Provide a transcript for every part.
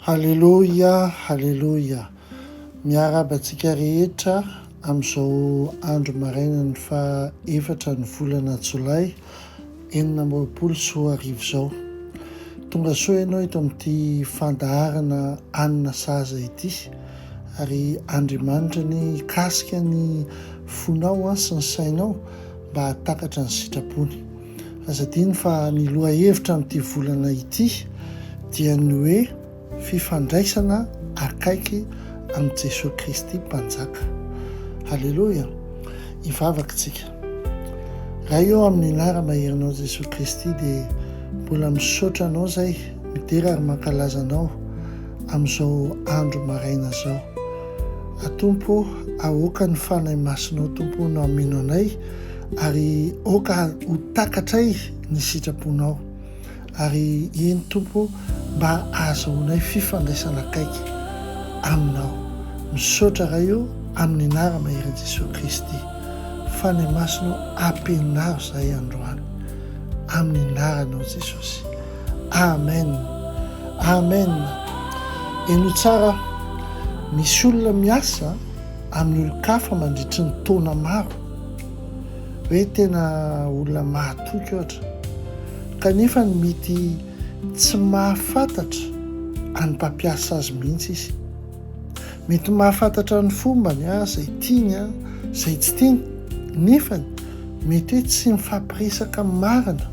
Haleloia, haleloia. Miarahaba antsika rehetra amin'izao andro marainan'ny faha efatra ny volana jolay 2026 izao. Tonga soa ianao eto amin'ity fandaharana Hanina Sahaza ity ary Andriamanitra anie hikasika ny fonao sy ny sainao mba hahatakatra ny sitrapony. Aza adino fa ny lohahevitra amin'ity volana ity dia ny hoe fifandraisana akaiky amin'i Jesoa Kristy Mpanjaka. Haleloia! Hivavaka isika. Ray ô, amin'ny anara-maherinao Jesoa Kristy dia mbola misaotra Anao izay, midera ary mankalaza Anao amin'izao andro maraina izao. A Tompo ô, aoka ny Fanahy Masinao Tompo no hameno anay ary aoka ho takatray ny sitraponao ary eny Tompo mba ahazahoanay fifandraisana akaiky Aminao. Misaotra Ray o amin'ny anara-maherin'i Jesoa Kristy. Fanahy Masina o ampianaro zahay androany amin'ny anaranao Jesosy. Amen. Amen. Henoy tsara aho. Misy olona miasa amin'ny olon-kafa mandritry ny taona maro. Hoe tena olona mahatoky ohatra. Kanefa ny mety tsy mahafantatra an'ny mpampiasa azy mihitsy izy. Mety mahafantatra ny fombany, izay tiany, izay tsy tiany, nefany mety hoe tsy mifampiresaka marina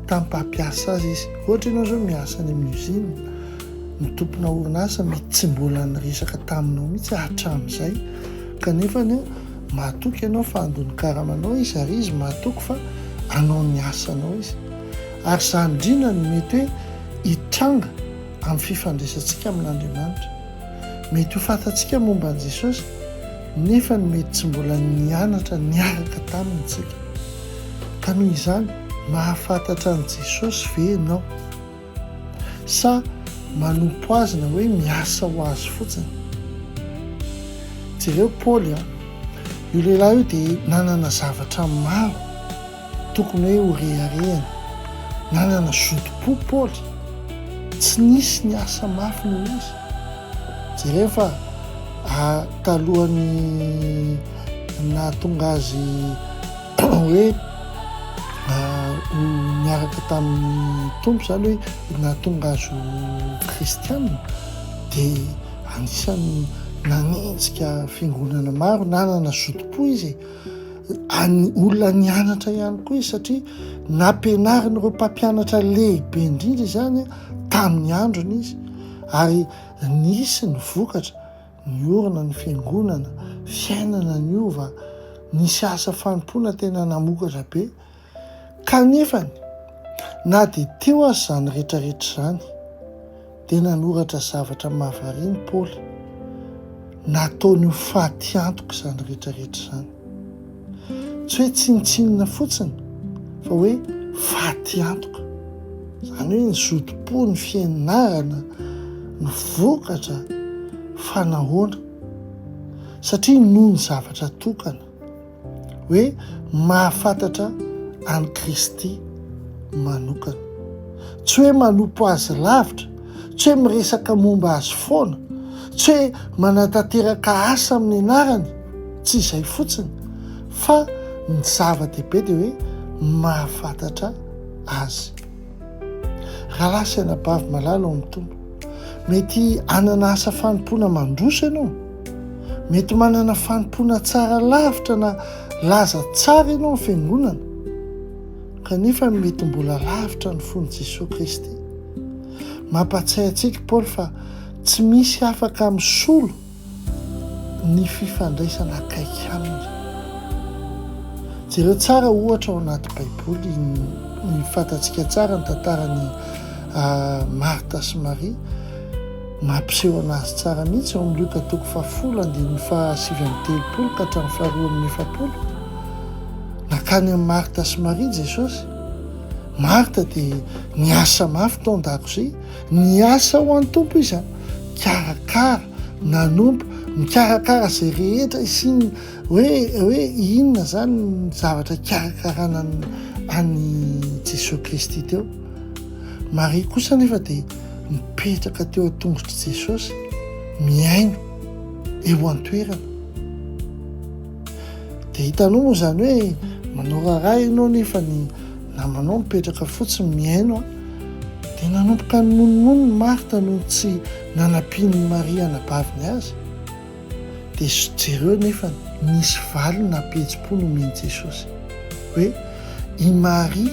tamin'ny mpampiasa azy izy. Ohatra ianao izao miasa any amin'ny usine, ny tompona orinasa mety tsy mbola niresaka taminao mihitsy hatramin'izay, kanefa Mahatoky ianao fa handoa ny karamanao izy ary izy mahatoky fa hanao ny asanao izy. Ary izany indrindra no mety hoe hitranga amin'ny fifandraisantsika amin'Andriamanitra. Mety ho fantatsika momba an'i Jesosy, nefa ny mety tsy mbola nianatra niaraka taminy isika. Ka noho izany, mahafantatra an'i Jesosy ve ianao? Sa manompo azy na hoe miasa ho azy fotsiny? Jereo Paoly an! Io lehilahy io dia nanana zavatra maro tokony hoe ho reharehany. Nanana zotom-po Paoly. Tsy nisy niasa mafy noho izy. Jereo fa talohan'ny nahatonga azy hoe ho niaraka tamin'ny Tompo izany hoe nahatonga azy ho kristiana dia anisan'ny nanenjika fiangonana maro, nanana zotom-po izy e. Any olona nianatra ihany koa izy satria nampianarin'ireo mpampianatra lehibe indrindra izany tamin'ny androny izy ary nisy ny vokatra. Niorina ny fiangonana, fiainana niova, nisy asa fanompoana tena namokatra be. Kanefany, na dia teo aza izany rehetrarehetra izany, dia nanoratra zavatra mahavariana i Paoly. Nataony ho fatiantoka izany rehetrarehetra izany. Tsy hoe tsinontsinona fotsiny fa hoe fatiantoka. Izany hoe ny zotom-po, ny fianarana, ny vokatra, fa nahoana? Satria noho ny zavatra tokana, hoe mahafantatra an'i Kristy manokana. Tsy hoe manompo Azy lavitra, tsy hoe miresaka momba Azy foana, tsy hoe manatanteraka asa amin'ny anarany, tsy izay fotsiny, fa ny zava-dehibe dia hoe mahafantatra Azy. Rahalahy sy anabavy malala ao amin'ny Tompo, mety hanana asa fanompoana mandroso ianao, mety manana fanompoana tsara lavitra na laza tsara ianao amin'ny fiangonana, kanefa mety mbola lavitra ny fon'i Jesoa Kristy. Mampatsiahy antsika i Paoly fa tsy misy afaka misolo ny fifandraisana akaiky aminy. Jereo tsara ohatra ao anaty Baiboly ny fantatsika tsara ny tantaran'i Marta sy Maria. Mampiseho anazy tsara mihitsy ao amin'ny Lioka toko fahafolo andininy faha-39 ka hatramin'ny faha-42. Nankany amin'i Marta sy Maria Jesosy. Marta dia niasa mafy tao an-dakozia. Niasa ho an'ny Tompo izy, nikarakara, nanompo, nikarakara izay rehetra isian'ny hoe hoe inona izany ny zavatra ikarakarana an'i Jesoa Kristy teo. Maria kosa anefa dia. mipetraka teo an-tongotr'i Jesosy, mihaino eo an-toerana. Dia hitanao moa izany hoe manao raharaha ianao nefa ny namanao mipetraka fotsiny mihaino an. Dia nanomboka nimonomonona i Marta noho ny tsy nanampian'i Maria anabaviny azy. Dia jereo nefa nisy valiny nampihetsi-po nomen'i Jesosy hoe i Maria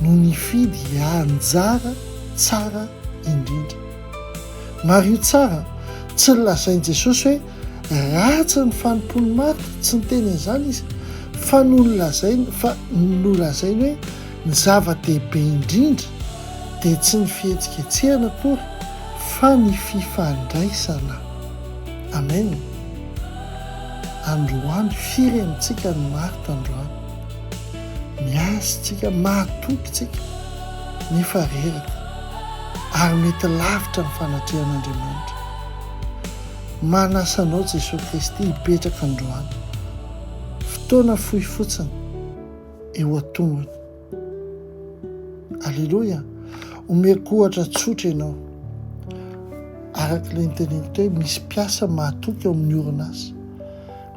no nifidy anjara tsara indrindra. Mariho tsara, tsy nolazain'i Jesosy hoe ratsy ny fanompoan'i Marta, tsy niteny an'izany izy, fa nolazainy fa nolazainy hoe ny zava-dehibe indrindra dia tsy ny fihetsiketsehana akory fa ny fifandraisana. Amen. Androany, firy amintsika no Marta androany? Miasa tsika, mahatoky tsika, nefa reraka, ary mety lavitra ny fanatrehan'Andriamanitra. Manasa anao Jesoa Kristy hipetraka androany. Fotoana fohy fotsiny eo an-tongony. Aleloia! Omeko ohatra tsotra ianao. Araka ilay noteneniko teo hoe misy mpiasa mahatoky ao amin'ny orinasa.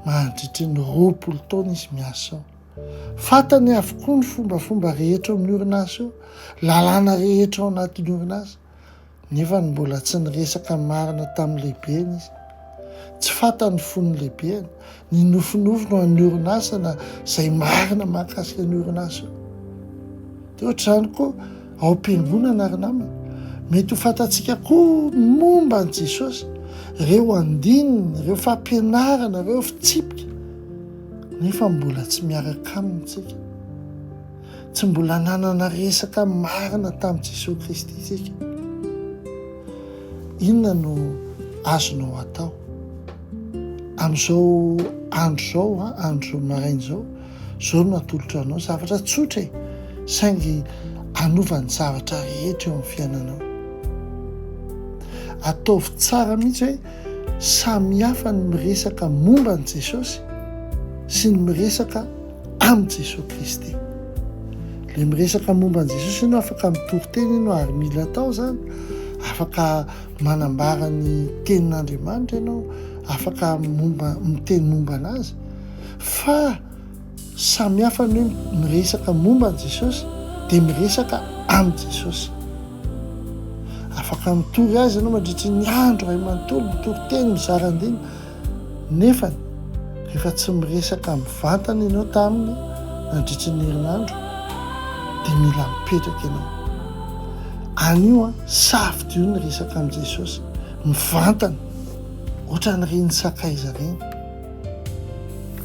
Mandritry ny 20 taona izy miasa ao. Fantany avokoa ny fombafomba rehetra ao amin'ny orinasa io, lalàna rehetra ao anatin'ny orinasa. Nefa mbola tsy niresaka marina tamin'ny lehibeny izy. Tsy fantany ny fon'ny lehibeny, ny nofinofiny ho an'ny orinasa na izay marina mahakasika ny orinasa io. Dia ohatr'izany koa ao am-piangonana ry namana. Mety ho fantatsika koa ny momba an'i Jesosy, ireo andininy, ireo fampianarana, ireo fitsipika, nefa mbola tsy miaraka aminy isika. Tsy mbola nanana resaka marina tamin'i Jesoa Kristy isika. Inona no azonao atao? Amin'izao andro izao, andro maraina izao, izao no atolotra anao, zavatra tsotra e, saingy hanova ny zavatra rehetra eo amin'ny fiainanao. Ataovy tsara mihitsy hoe samy hafa ny miresaka momba an'i Jesosy sy ny miresaka amin'i Jesoa Kristy. Ilay miresaka momba an'i Jesosy ianao afaka mitory teny ianao ary mila atao izany, afaka manambara ny tenin'Andriamanitra ianao, afaka momba miteny momba anazy. Fa samy hafa ny hoe miresaka momba an'i Jesosy dia miresaka amin'i Jesosy. Afaka mitory azy ianao mandritry ny andro iray manontolo, mitory teny, mizara andininy. Nefany, rehefa tsy miresaka mivantana ianao taminy nandritry ny herinandro, dia mila mipetraka ianao. Anio an, safidio ny resaka amin'i Jesosy, mivantana, ohatran'ireny sakaiza ireny.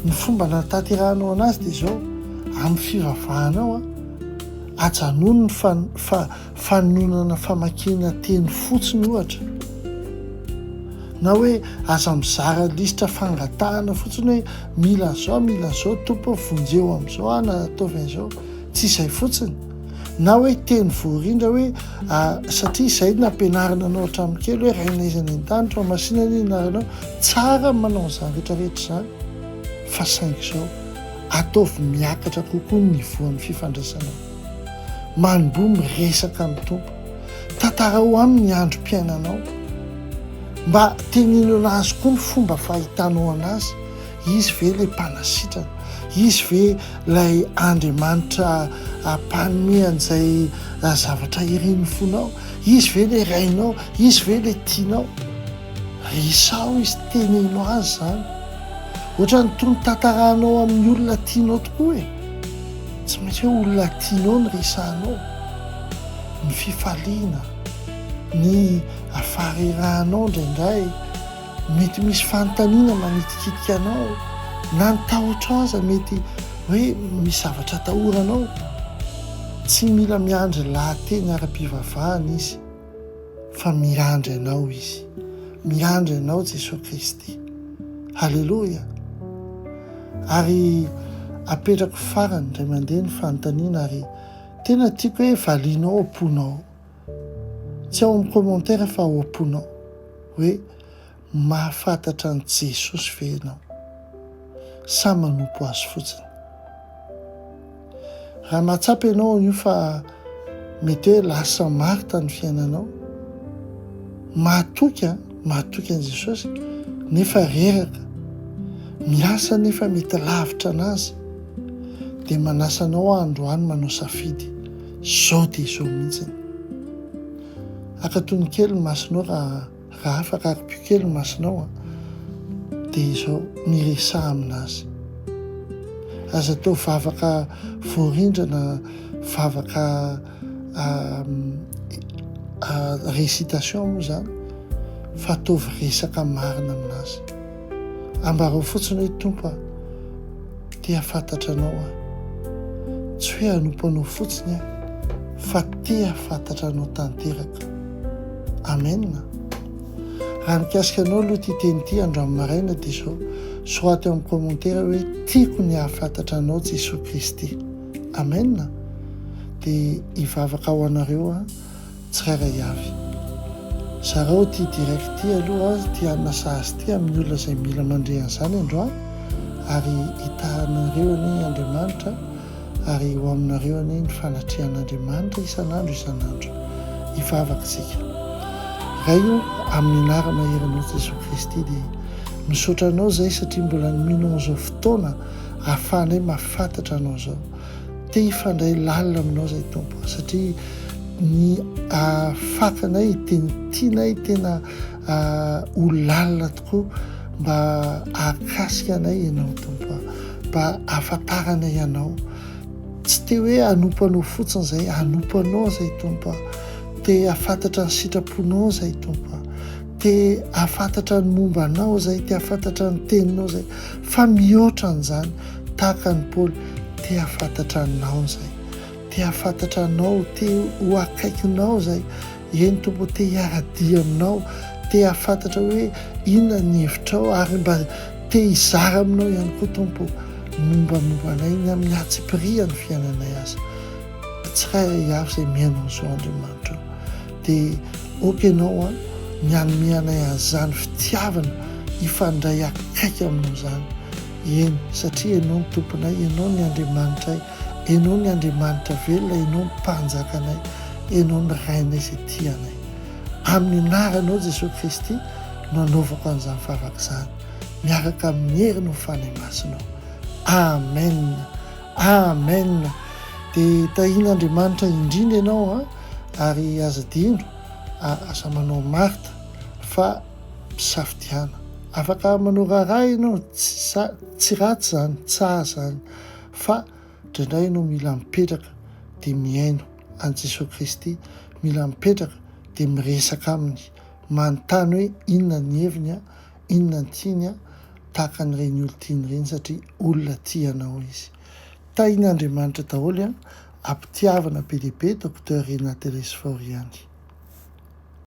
Ny fomba nanatanterahanao anazy dia izao, amin'ny fivavahanao an, ajanony ny fa, Fanononana famakiana teny fotsiny ohatra, na hoe aza mizara lisitra fangatahana fotsiny hoe mila an'izao, mila an'izao, Tompo ô vonjeo amin'izao aho na ataovy an'izao, tsy izay fotsiny. Na hoe teny voarindra hoe satria izay no nampianarina anao hatramin'ny kely hoe Rainay izay any an-danitra, hohamasina anie ny anaranao, tsara ny manao an'izany rehetra rehetra izany fa saingy izao, ataovy miakatra kokoa ny niveau-n'ny fifandraisanao. Manomboha miresaka amin'ny Tompo. Tantarao aminy ny androm-piainanao. Mba teneno anazy koa ny fomba fahitanao anazy. Izy ve ilay mpanasitrana? Izy ve ilay Andriamanitra mpanome an'izay zavatra irin'ny fonao? Izy ve ilay Rainao? Izy ve ilay tianao? Resaho izy, teneno azy izany. Ohatran'ny toy ny tantaranao amin'ny olona tianao tokoa e. Tsy maintsy hoe olona tianao no resahanao. Ny fifaliana, ny faharerahanao indraindray, mety misy fanontaniana manitikitika anao, na ny tahotrao aza mety hoe misy zavatra atahoranao. Tsy mila miandry lahateny ara-pivavahana izy. fa miandry anao Izy. Miandry anao Jesoa Kristy. Haleloia! Ary apetrako farany indray mandeha ny fanontaniana ary tena tiako hoe valianao ao am-ponao. Tsy ao amin'ny commentaire fa ao am-ponao hoe mahafantatra an'i Jesosy ve ianao sa manompo azy fotsiny? Raha mahatsapa ianao anio fa mety hoe lasa Marta ny fiainanao, Mahatoky an, mahatoky an'i Jesosy nefa reraka, miasa nefa mety lavitra anazy, dia manasa anao aho androany manao safidy, zao dia izao mihitsiny. Akatony kely ny masonao raha raha afaka akipio kely ny masonao an, dia izao miresaha aminazy. Aza atao vavaka voarindra na vavaka récitation moa izany fa ataovy resaka marina aminazy. Ambarao fotsiny hoe Tompo a, te hahafantatra anao aho. Tsy hoe hanompo anao fotsiny aho fa te hahafantatra anao tanteraka. Amen. Raha mikasika anao aloha ity teny ity androany maraina dia izao, soraty eo amin'ny commentaire hoe tiako ny hahafantatra anao Jesoa Kristy. Amen dia hivavaka ho anareo aho tsirairay avy. Zarao ity direct ity aloha ity hanina sahaza ity amin'ny olona izay mila mandre an'izany androany ary hitahanareo anie Andriamanitra ary ho aminareo anie ny fanatrehan'Andriamanitra isan'andro isan'andro. Hivavaka isika. Ray o, amin'ny anarana herinao Jesoa Kristy dia misaotra anao izay satria mbola nomino an'izao fotoana ahafahanay mahafantatra Anao izao. Te hifandray lalina Aminao izay Tompo a, satria ny fakanay dia ny tianay tena ho lalina tokoa mba hahakasika anay Ianao Tompo a, mba hahafantaranay Anao. Tsy te hoe hanompo Anao fotsiny izay, hanompo Anao izay Tompo a. Te hahafantatra ny sitraponao izay Tompo a. Te hahafantatra ny momba Anao izay, te hahafantatra ny Teninao izay. Fa mihoatra an'izany, tahaka an'i Paoly, te hahafantatra Anao izay. Te hahafantatra Anao, te ho akaikinao izay. Eny Tompo ô, te hiara-dia Aminao, te hahafantatra hoe inona ny hevitrao ary mba te hizara Aminao ihany koa Tompo ô, ny mombamomba anay, ny amin'ny hatsipirian'ny fiainanay aza. Tsirairay avy izay mihaino an'izao Andriamanitra ô. Dia ok ianao an, ny hanome anay an'izany fitiavana hifandray akaiky aminao izany. Eny, satria Ianao no Tomponay, Ianao ny Andriamanitray, Ianao ny Andriamanitra velona, Ianao ny Mpanjakanay, Ianao ny Rainay izay tia anay. Amin'ny anaranao Jesoa Kristy no anaovako an'izany vavaka izany, miaraka amin'ny herinao Fanahy Masinao. Amen. Amen! Dia tahian'Andriamanitra indrindra ianao an, ary aza adino, aza manao Martha fa misafidiana. Afaka manao raharaha ianao, tsy tsy ratsy izany, tsara izany, fa indraindray ianao mila mipetraka dia mihaino an'i Jesoa Kristy, mila mipetraka dia miresaka Aminy, manontany hoe inona ny heviny an, Inona ny tiany an, tahaka an'ireny olon-tiany ireny satria olona tia anao izy. Tahin'Andriamanitra daholo an, ampitiavana be dia be Docteur Rina Telesphore ihany.